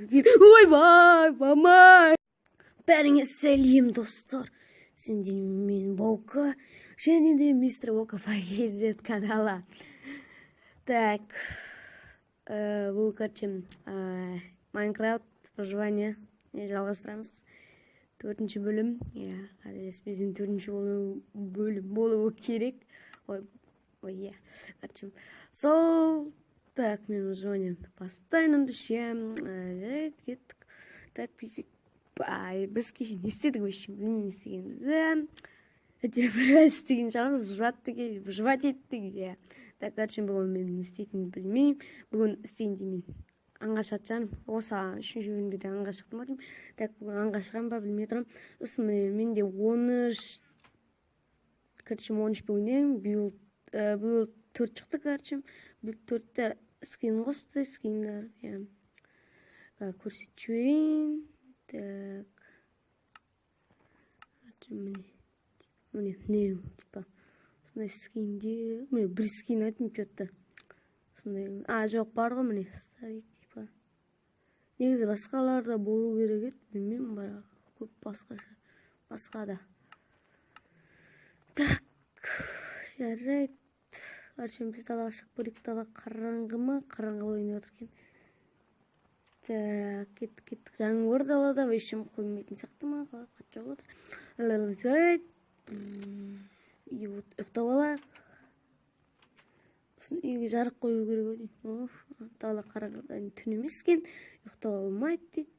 Ойбай, мамай! Бәріңе сәлем, достар! Сендер мен Баука және де мистер Бока KZ каналы. Так, бұл, короче, Майнкрафт выживание жалғастырамыз. Төртінші бөлім, иә, қателеспесем, төртінші бөлім болуы керек. Ой, ой, иә, короче, сол. Так, мен выживание бастайын ендеше. Жарайды, кеттік. Так, ай, біз кеше не істедік вообще, білмеймін не істегенімізді. Әйтеуір бір істеген шығармыз, выживать еттік, иә. Так, короче, бүгін мен не істейтінімді білмеймін. Бүгін істейін деймін, аңға шығатын шығармын. Осы үшінші бөлімде де аңға шықтым ау деймін. Так, бүгін аңға шығамын ба, білмей тұрмын. Сосын міне, менде 13, короче, 13 бүгіннен биыл, биыл төрт шықты, короче, биыл төртті скин қосты, скиндар, иә, көрсетіп жіберейін. Так, короче, міне, міне, не, типа осындай скиндер. Міне, бір скин айттым че то сондай. А, жоқ, бар ғой, міне, старик, типа. Негізі басқалар да болу керек еді, білмеймін, бірақ көп басқаша, басқа да. Так, жарайды, короче, біз далаға шығып көрейік. Дала қараңғы ма? Қараңғы болайын деп жатыр екен. Так, кеттік, кеттік. Жаңбыр далада вообще қоймайтын сияқты ма, қалай, қатты жауып жатыр. Жарайды, и вот ұйықтап алайық. Сосын үйге жарық қою керек ау деймін. Оф, дала қараңғы, түн емес екен, ұйықтауға болмайды дейді.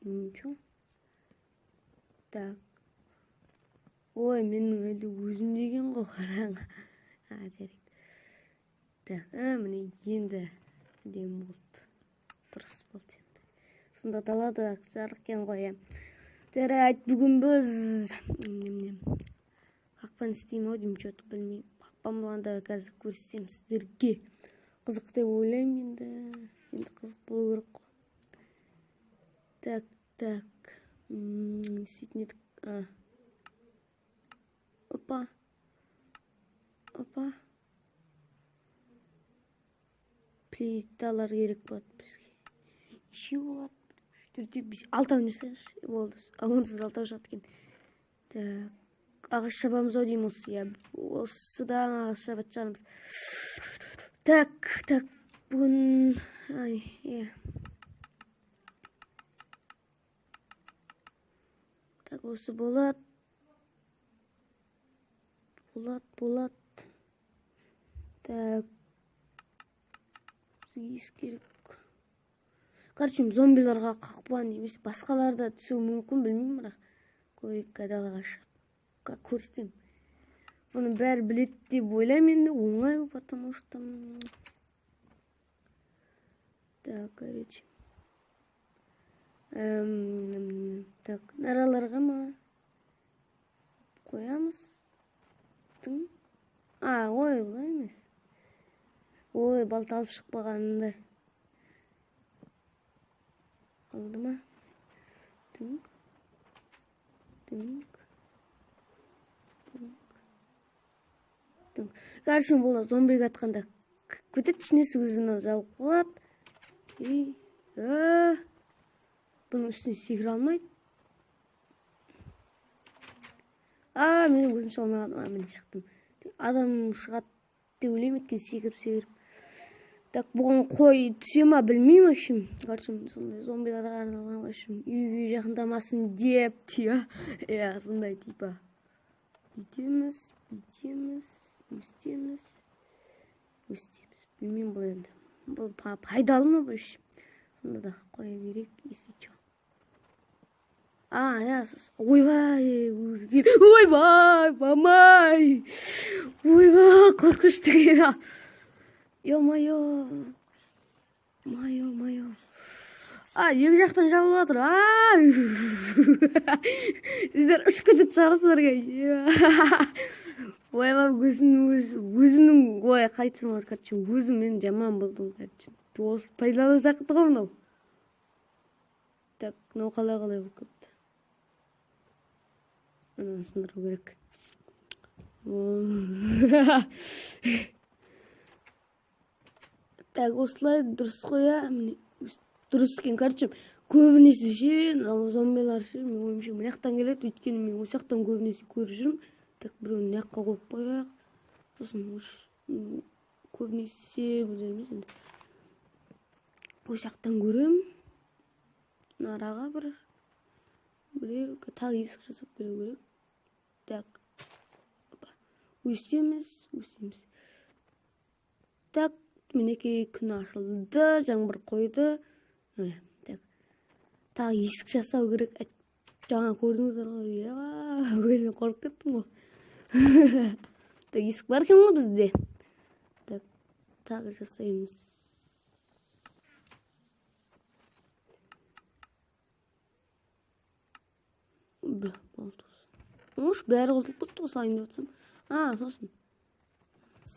Ничего. Так, ой, менің әлі өзім деген ғой қараңғы. А, жарайды. Так, а, міне, енді әдемі болды, дұрыс болды енді. Сонда далада жарық екен ғой, иә. Жарайды, бүгін біз немене, қақпан істеймін ау деймін че то, білмеймін. Қақпан болғанда қазір көрсетемін сіздерге. Қызық деп ойлаймын енді. Енді қызық болу керек қой. Так, так, не істейтін едік? А, опа, опа, плиталар керек болады бізге. Нешеу болады? Үш, төртеу, бес, алтауын жасайықшы, болды. А, онсыз да алтау шығады екен. Так, ағаш шабамыз ау деймін осы, иә, осыдан ағаш шабатын шығармыз. Так, так, бүгін, ай, иә. Так, осы болады, болады, болады. Так, бізге ес керек. Короче, зомбиларға қақпан емес, басқалар да түсуі мүмкін, білмеймін, бірақ көрейік. Далаға шығып көрсетемін. Бұны бәрі біледі деп ойлаймын енді, оңай, потому что. Так, короче, так, нараларға ма қоямыз? Тың, а, ой, олай емес. Ой, балта алып шықпағанымда алды ма? Тыңк, тыңк, тыңк, тыңк. Короче, бұл зомбиге атқанда кіріп кетеді ішіне, өзі жабылып қалады. И бұның үстіне секіре алмайды. А, мен өзім шыға алмай қалдым. А, міне, шықтым. Адам шығады деп ойлаймын, өйткені секіріп секіріп. Так, бұған қой түсе ма, білмеймін, в общем. Короче, сондай зомбиларға арналған, в общем, үйге жақындамасын деп, иә, сондай, типа. Бүйтеміз, бүйтеміз, өстеміз, өстеміз. Білмеймін, бұл енді бұл пайдалы ма вообще? Сонда да қоя берейік, если че. А, иә, ойбай, ойбай, мамай, ойбай, қорқынышты екен. Ё-моё, моё, моё. А, екі жақтан жабылып жатыр. А, сіздер ұшып кететін шығарсыздар. Ойбай, өзімнің, ой, қалай айтсам болады, короче, өзім мен жаман болдым, короче. Осы пайдалы сияқты ғой мынау. Так, мынау қалай, қалай болып кетті? Ананы сындыру керек. Так, осылай дұрыс қой, иә, міне. Дұрыс екен. Короче, көбінесе ше, зомбилар ше, менің ойымша, мына жақтан келеді, өйткені мен осы жақтан көбінесе көріп жүрмін. Так, біреуін мына жаққа қойып қояйық. Сосын көбінесе бұл жер емес енді. Осы жақтан көремін. Мына араға біреу тағы есік жасап келу керек. Так. Опа. Өстеміз, өстеміз. Так, мінекей, күн ашылды, жаңбыр қойды. Міне, так. Тағы есік жасау керек. Жаңа көрдіңіздер ғой, иә, өзім қорқып кеттім ғой. Так, есік бар екен ғой бізде. Так, тағы жасаймыз. Б, болды. Ош, бәрі қосылып кетті ғой, салайын деп жатсам. А, сосын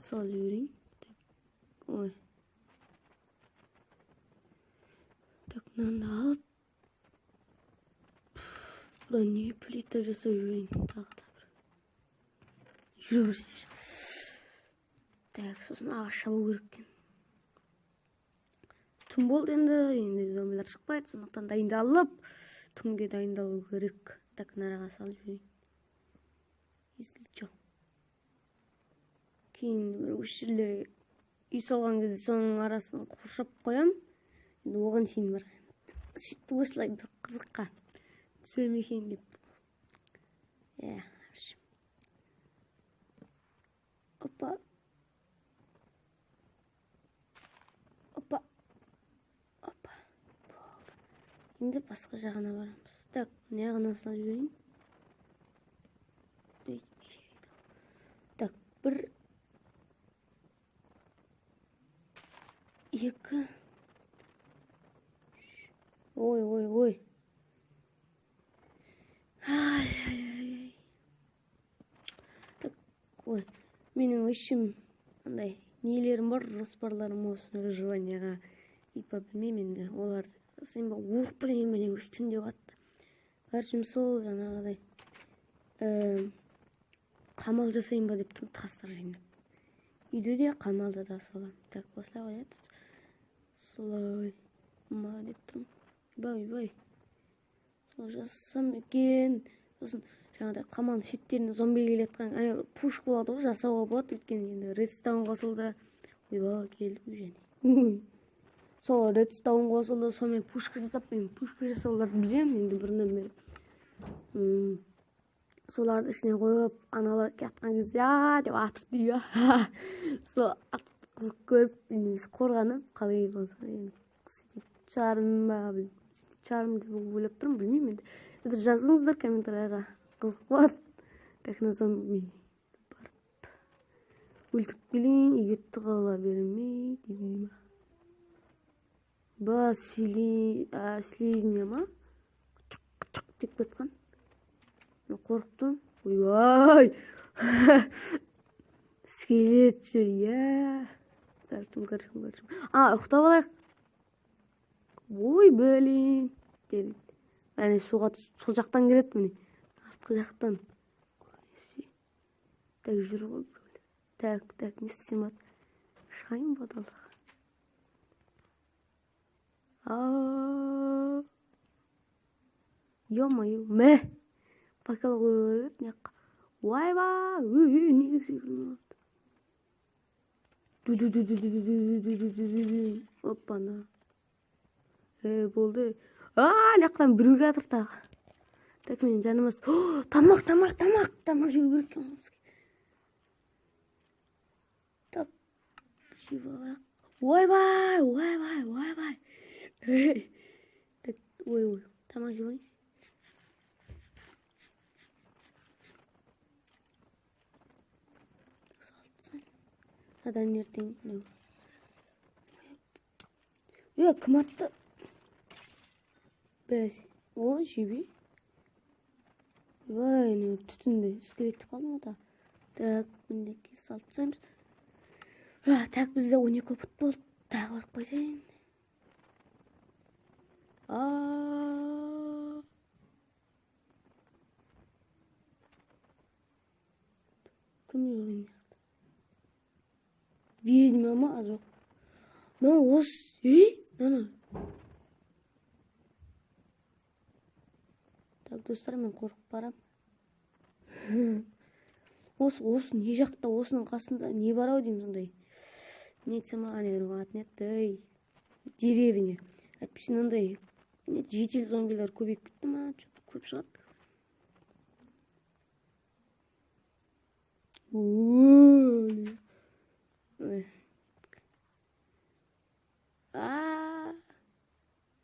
салып жіберейін. Так, ой. Так, мынаны да алып, бұдан не плита жасап жіберейін. Тағы да бір. Жүре берсінші. Так, сосын ағаш шабу керек екен. Түн болды енді, енді зомбилар шықпайды, сондықтан дайындалып, түнге дайындалу керек. Так, мына араға салып жіберейін. Если чё. Кейін бір осы жерлерге үй салған кезде соның арасын қоршап қоям. Енді оған шейін бар. Сөйтіп осылай бір қызыққа түсем екен деп. Иә, в общем. Опа. Опа. Опа. Болды. Енді басқа жағына барамыз. Так, мына жағына салып жіберейін. Ой, так, бір, екі, үш. Ой, ой, ой. Ай, ай, ай, ай. Так, ой, менің ішім андай нелерім бар, жоспарларым осы выживанияға. Типа, білмеймін енді, оларды сен ба оқып білейін бе, не түнде қатты. Короче, сол жаңағыдай, қамал жасайын ба деп тұрмын, тастар жинап. Үйде де қамалда да саламын. Так, осылай қояды. Солай ма деп тұрмын. Ойбай, ойбай. Сол жасасам екен. Сосын жаңағыдай қамалдың шеттеріне зомби келе жатқан, ана пушка болады ғой, жасауға болады, өйткені енді редстоун қосылды. Ойбай, келді ғой және. Ой. Сол редстоун қосылды, сонымен пушка жасап, мен пушка жасауларды білемін енді бұрыннан бері. Соларды ішіне қойып, аналар келе кезде, а деп атып деймін. Сол атып қызық көріп, енді қорғанып, қалай болса енді сөйтіп шығармын ба, сөйтіп шығармын деп ойлап тұрмын, білмеймін енді. Сіздер жазыңыздар комментарийға, қызық болады. Так, мына зомби барып өлтіріп келейін, үйге тығыла бермей деймін. Ба, слизня ма? Чық, чық деп кеткен. Мен қорықтым. Ойбай! Скелет жүр, иә. Короче, короче, короче. А, ұйықтап алайық. Ой, блин. Жарайды. Әне суға сол жақтан келеді міне. Артқы жақтан. Так, жүр ғой біреулер. Так, так, не істесем болады? Шығайын ба далаға? А-а-а. Ё-моё, мә! Факел қою керек еді мына жаққа. Ойбай! Үй, үй, неге секірмей қалды? Ду-ду-ду-ду-ду-ду-ду-ду-ду-ду-ду. Оппана. Болды. А, ана жақтан біреу келатыр тағы. Так, менің жаным ас. О, тамақ, тамақ, тамақ, тамақ жеу керек екен ғой бізге. Так, жеп алайық. Ойбай, ойбай, ойбай. Так, ой, ой, тамақ жеп алайыншы. Адан ертең не? Е, кім атты? Бәс, о, жебей. Ой, не түтінді скелетті қалдым ғой да. Так, мінекей салып тастаймыз. А, так, бізде 12 опыт болды. Тағы барып қайтайын. А. Кім жүр мына жақта? Ведьма ма? А, жоқ. Мына осы, ей, ана. Достар, мен қорқып барам. Осы не жақта, осының қасында не бар ау деймін сондай. Не айтсам, ана аты не еді? Деревня. Әйтпесе мынандай житель зомбилер көбейіп кетті ма? Чё-то көп шығады.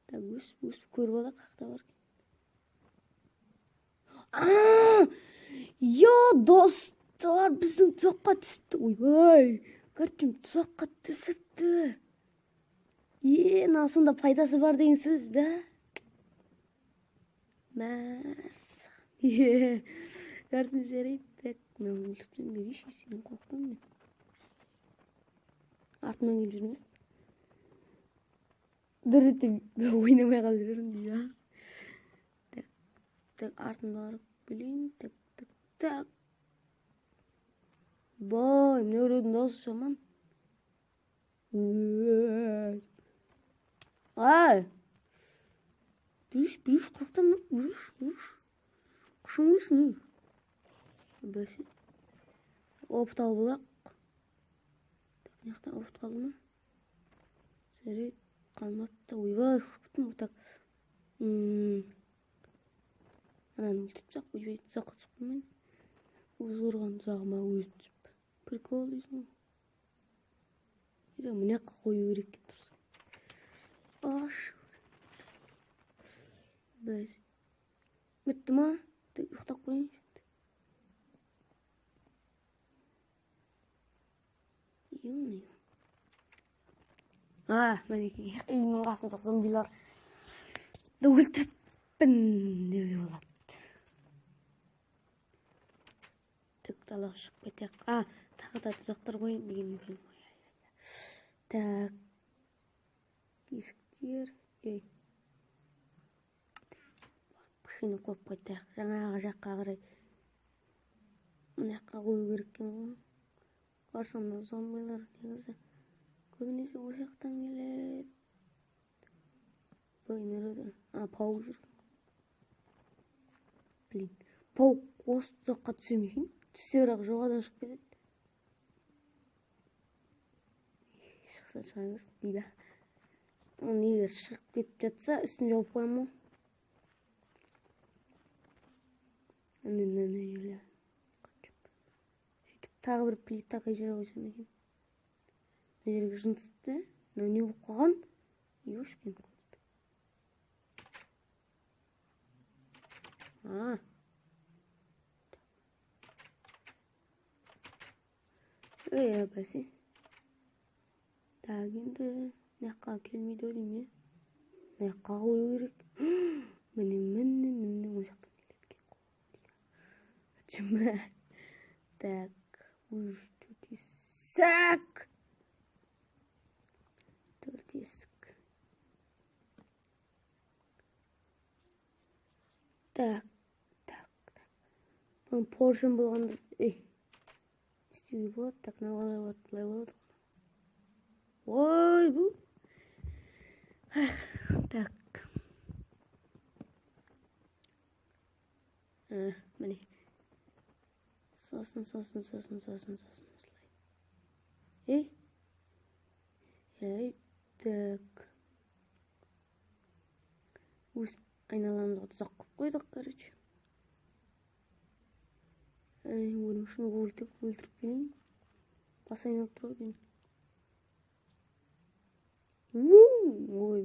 Так, өсіп көріп алайық, қақта бар екен. Йо, достар, біздің тұзаққа түсіпті. Ойбай, короче, тұзаққа түсіпті. Мына сонда пайдасы бар деген сөз, да? Мәс. Короче, жарайды. Так, мынаны өлтіріп берейінші, сенен қорықпаймын мен. Артымнан келіп жүрмесін. Бір рет ойнамай қалып жібердім дейді. Так, так, артымды қарап білейін. Так, так, так. Бай, мына біреудің дауысы жаман. Ай! Бүйіш, бүйіш, қорқытамын. Бүйіш, бүйіш. Қашан өлесің, ей? Бәсе. Опыт алып алайық. Так, мына жақта опыт қалды ма? Жарайды, қалмапты. Ойбай, шошып кеттім. Так. Ананы өлтіріп тастайық. Ойбай, тұзаққа түсіп қалмайын. Өз ұрған тұзағыма өзім түсіп. Прикол дейсің ғой. Мына жаққа қою керек екен дұрыс. Аш. Бәсе. Бітті ма? Так, ұйықтап қояйыншы. Ё-моё. Мінекей, үйімнің қасында зомбиларды өлтіріппін деуге болады. Так, далаға шығып кетейік. Тағы да тұзақтар қояйын деген екен. Так, есіктер. Ей. Кішкене қойып қайтайық. Жаңағы жаққа қарай. Мына жаққа қою керек екен ғой. Қаршамда зомбилар негізі көбінесе осы жақтан келеді. Бай, нереде? Паук жүр. Блин, паук осы тұзаққа түсе ме екен? Түссе бірақ жоғарыдан шығып кетеді. Шықса шыға берсін дейді. Оны егер шығып кетіп жатса, үстін жауып қоямын ғой. Міне. Сөйтіп тағы бір плита қай жерге қойсам екен? Мына жерге жын түсіпті. Мынау не болып қалған? Ёшкин кот. Ей, бәсе. Так, енді мына жаққа келмейді ау деймін, иә? Мына жаққа қою керек. Міне, міне, міне, ол жақтан келеді екен ғой. Так, үш, төрт есік. Төрт есік. Так, так, так. Бұның поршень болғанда, ей, істеуге болады. Так, мынау қалай болады? Былай болады ғой. Ой, бұл. Так. Міне. Сосын, сосын, сосын, сосын, сосын осылай. Ей. Ей, так. Өз айналамызға тұзақ қойып қойдық, короче. Өлім үшін өлтіріп келейін. Бас айналып тұр ғой деймін. Ой,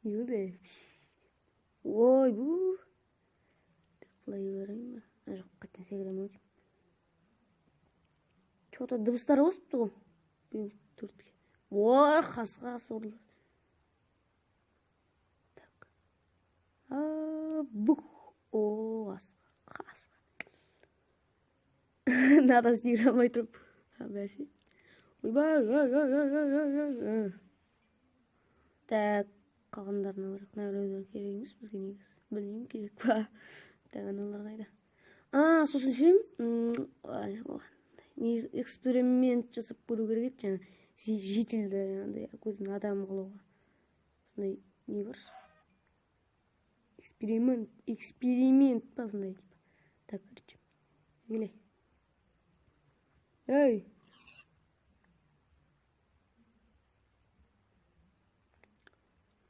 не болды? Ой, бу. Былай барайын ба? Ана жаққа қайтадан секіремін ау деймін. Чё-то дыбыстар қосыпты ғой. Биыл төртке. Ой, қасқа сорлы. Так. Бух. О, қасқа, қасқа. Надо секіре алмай тұрып. Бәсе. Ойбай, ой, ой, ой, ой, ой, ой. Так, қалғандарына барайық. Мына біреуді керек емес бізге негізі. Білмеймін, керек па. Так, аналар қайда? Сосын ше, негізі эксперимент жасап көру керек еді, жаңа жительді жаңағыдай көзін адам қылуға. Сондай не бар? Эксперимент, эксперимент па сондай типа. Так, короче. Келе. Ей!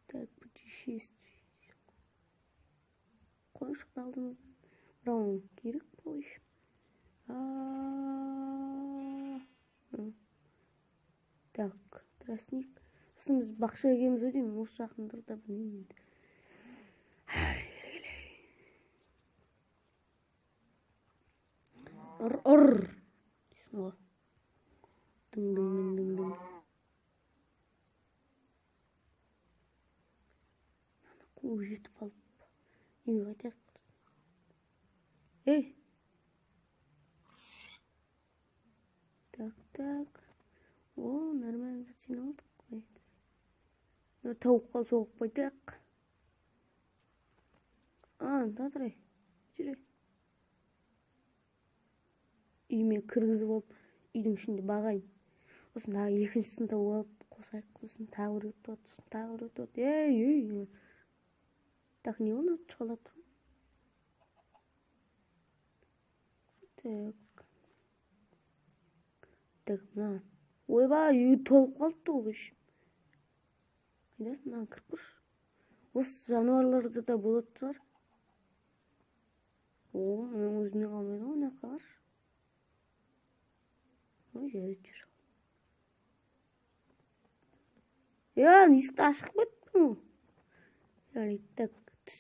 Так, путешествие. Қой шықты алдымыздан. Бірақ керек қой. Так, тростник. Сосын біз бақша егеміз ғой деймін, осы жақындарда білмеймін енді. Ұр, ұр. Дейсің ғой. Дың, дың, дың, дың, дың. Мынаны қуып жетіп алып, үйге қайтайық. Ей! Так, так. О, нормально зат жинап алдық қой. Тауыққа соғып қайтайық. А, тұр, жүре. Үйіме кіргізіп алып, үйдің ішінде бағайын. Сосын тағы екіншісін тауып алып, қосайық. Сосын тағы біреу туады, сосын тағы біреу туады. Ей, ей. Так, не оны шалап тұр? Так. Так, мына. Ойбай, үй толып қалыпты ғой вообще. Қайдасың, мынаны кіріп көрші. Осы жануарларда да болатын шығар. О, мынаның өзіне қалмайды ғой, мына жаққа қарашы. Ой, жарайды, жүр. Е, есікті ашып кеттім ғой. Жарайды, так, түс.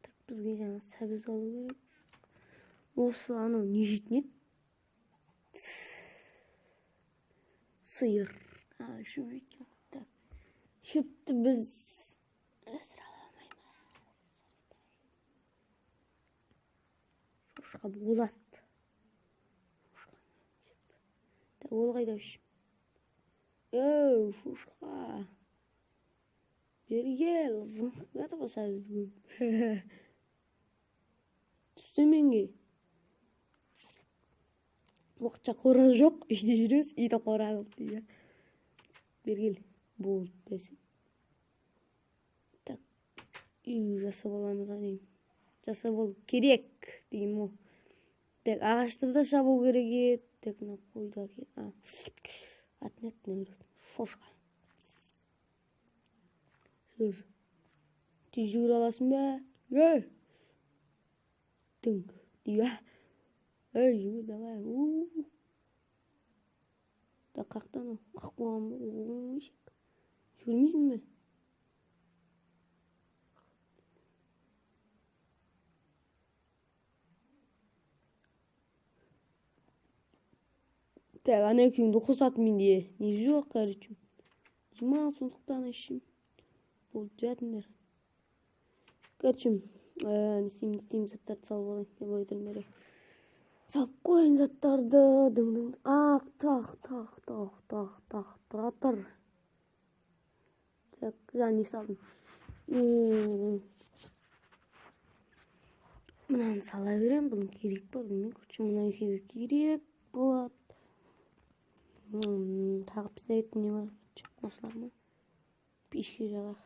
Так, бізге жаңа сәбіз алу керек. Осы анау не жейтін еді? Сиыр. А, шөп жейтін. Так, шөпті біз әзір ала алмаймыз. Шошқа болады. Так, ол қайда вообще? Ей, шошқа. Бері кел, зыңқ жатыр ғой сәбізді көріп. Түс төменге. Уақытша қора жоқ, үйде жүреміз, үйде қора жоқ дейді. Бері кел, болды десе. Так, үй жасап аламыз ау деймін. Жасап алу керек деймін ғой. Так, ағашты да шабу керек еді. Так, мына қойды әке. А, атын еді, шошқа. Жүр. Тез жүгіре аласың ба? Ей! Дың, дейді. Ей, жүгір, давай. У-у-у. Так, қаяқтан ол? Қақ қойған ба? О, жүгірмейсің бе? Так, ана екеуіңді қосатын менде не жоқ, короче. Дима, сондықтан ішім. Болды, жатыңдар. Короче, не істеймін, не істеймін, заттарды салып алайын. Не былай тұрыңдар. Салып қояйын заттарды. Дың, дың. Ақ, тақ, тақ, тақ, тақ, тақ, тұра тұр. Так, жаңа не салдым? Мынаны сала беремін, бұның керек па, білмеймін. Короче, мына екеуі керек болады. Тағы пісіретін не бар? Осылар ма? Пешке жағайық.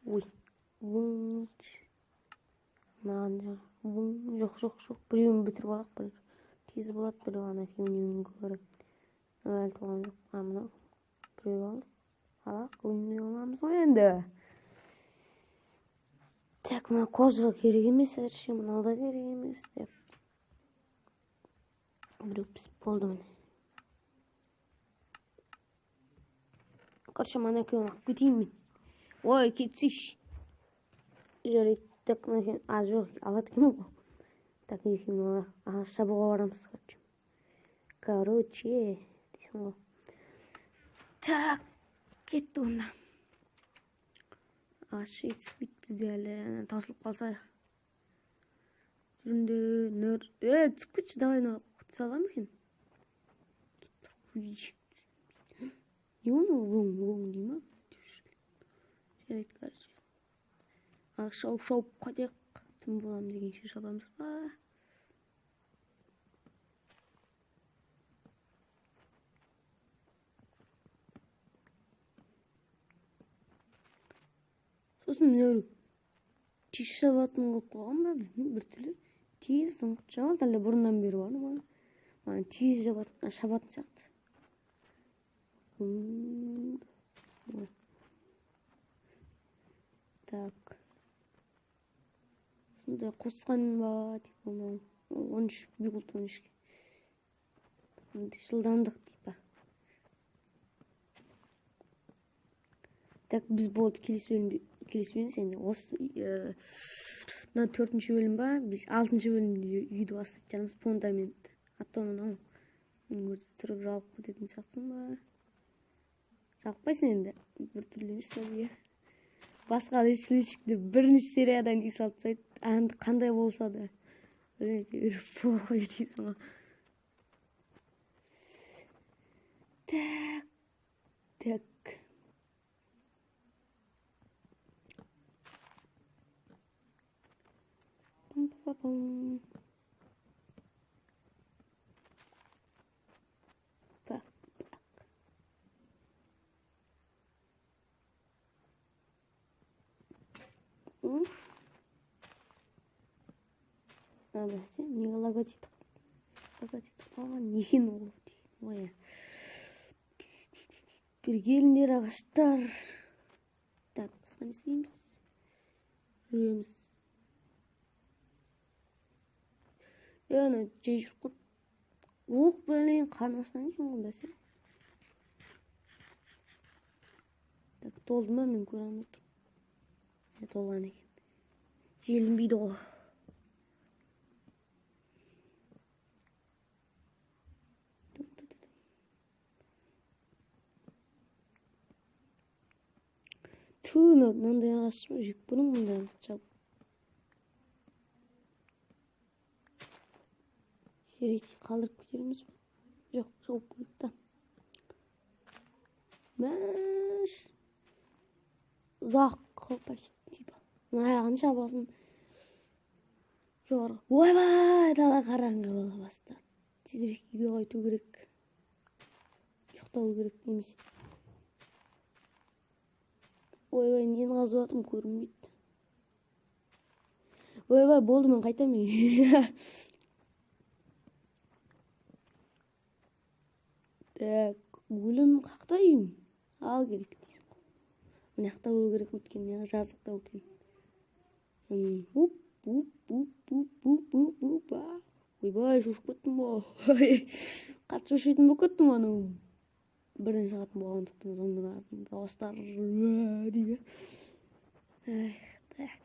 Ой, вың. Мынаны жағайық. Вың. Жоқ, жоқ, жоқ. Біреуін бітіріп алайық, бір. Тез болады, біреу ана екеуінен гөрі. Әлі толған жоқ. А, мынау. Біреу алды. Алайық, өңіне аламыз ғой енді. Так, мына кожа керек емес әзірше, мынау да керек емес деп. Біреу пісіп болды міне. Короче, мына екеуін алып кетейін мен. Ой, кетсейші. Жарайды, так, мына екеуін, а, жоқ, алады екен ғой. Так, екеуін алайық. Ағаш шабуға барамыз, короче. Короче, дейсің ғой. Так, кетті онда. Ағаш жетіспейді бізде әлі, ана таусылып қалса. Жүріңдер, нөр. Е, түсіп кетші, давай, мына түсе ала ма екен? Кетіп тұр, ой. Не оны өң, өң дей ма? Жарайды, короче. Ағаш шауып, шауып қайтайық. Түн боламын дегенше шабамыз ба? Сосын мынау тез шабатын қылып қойған ба, білмеймін, біртүрлі тез зыңғып шабады, әлде бұрыннан бері бар ма? Маған тез шабатын сияқты. Так. Сондай қосқан ба, типа мынау 13, бигулт 13-ке. Жылдамдық типа. Так, біз болды келесі бөлімде, келесі бөлім енді осы, мына 4-ші бөлім ба, біз 6-шы бөлімде үйді бастайтын шығармыз, фундамент. А то мынау өзі тұрып жалып кететін сияқтысың ба? Жалықпайсың енді, біртүрлі емес бізге. Басқа лечилищикті бірінші сериядан үй салып тастайды, енді қандай болса да. Білмеймін, похуй дейсің ғой. Так, так. Пам-пам-пам. Так, так. Бәсе, неге логотип қалған екен ол деген. Ой. Бергеліндер ағаштар. Так, басқа не істейміз? Жүреміз. Ана жай жүріп қалды. Ох, блин, қарны ашқан екен ғой бәсе. Так, толды ма, мен көре алмай тұрмын. Толған екен. Желінбейді ғой. Ту, мынандай ағаш жек көремін мұндай ағаш. Жерге қалдырып кетерміз бе? Жоқ, жауып қойдық та. Мәш. Ұзақ қылып почти типа. Мына аяғын шабасын. Жоғары. Ойбай, дала қараңғы бола бастады. Тезірек үйге қайту керек. Ұйықтау керек немесе. Ойбай, нені қазып жатырмын, көрінбейді. Ойбай, болды, мен қайтамын. Так, өлім қақта үйім. Ал керек дейсің ғой. Мына жақта болу керек, өйткені мына жазықта өткен. Уп, уп, уп, уп, уп, уп, уп, а. Ойбай, шошып кеттім ғой. Қатты шошитын болып кеттім анау. Бірден шығатын болғандықтан зомбилардың дауыстары дейді. Эх, так.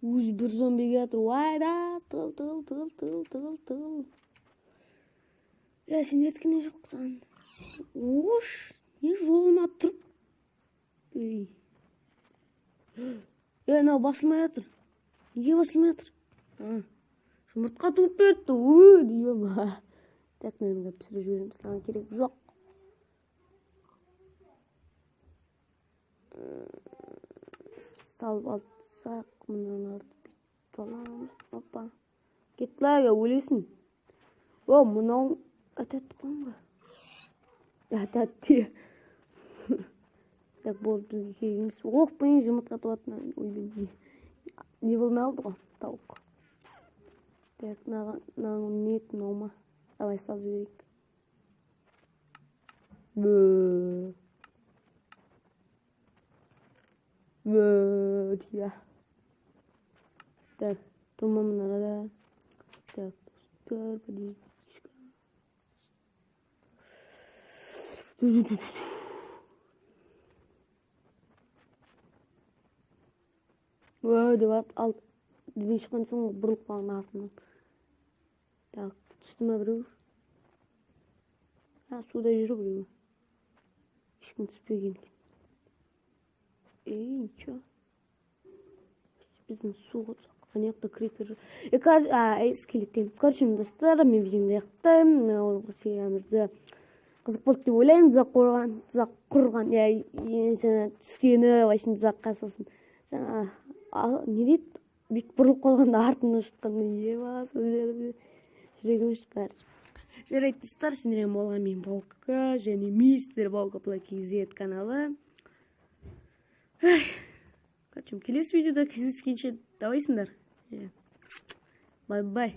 Өз бір зомби келатыр. Уайда, тығыл, тығыл, тығыл, тығыл, тығыл, тығыл. Сендердікі не жоқ саған? Ош, не жолыма тұрып. Ей. Мынау басылмай жатыр. Неге басылмай жатыр? Жұмыртқа туып беріпті. Ө, деймін. Так, мынаны пісіріп жібереміз. Маған керек жоқ. Салып алып тастайық. Мыналарды бүйтіп аламыз. Опа. Кетті, өлесің. О, мынау атат қой ба? Атат де. Так, болды, бізге керек емес. Ох, блин, жұмыртқа туатын. Ой, не болмай қалды ғой, тауық. Так, мынау не ет, мынау ма? Давай салып жіберейік. Бө. Бө, тия. Так, тұрма мынада. Так, достар, подождичка. Ой, деп ат, ал, деден шыққан соң бұрылып қалған артынан. Так, түсті ме біреу? Суда жүр біреу. Ешкім түспеген екен. Ей, ничего. Біздің су қойсақ. Ана жақта крипер. Скелет деген. Короче, достар, мен видеомды аяқтаймын. Ол сериямызды қызық болды деп ойлаймын. Тұзақ құрған, тұзақ құрған, жаңа түскені, вообще тұзаққа сосын жаңа, не дейді, бүйтіп бұрылып қалғанда артынан шыққанда, ема, сол жерде Жүрегім өшіп, короче. Жарайды, достар, сендермен болған мен, Баука, және Мистер Баука Плей KZ каналы. Ай, короче, келесі видеода кездескенше, давайсыңдар. Бай бай.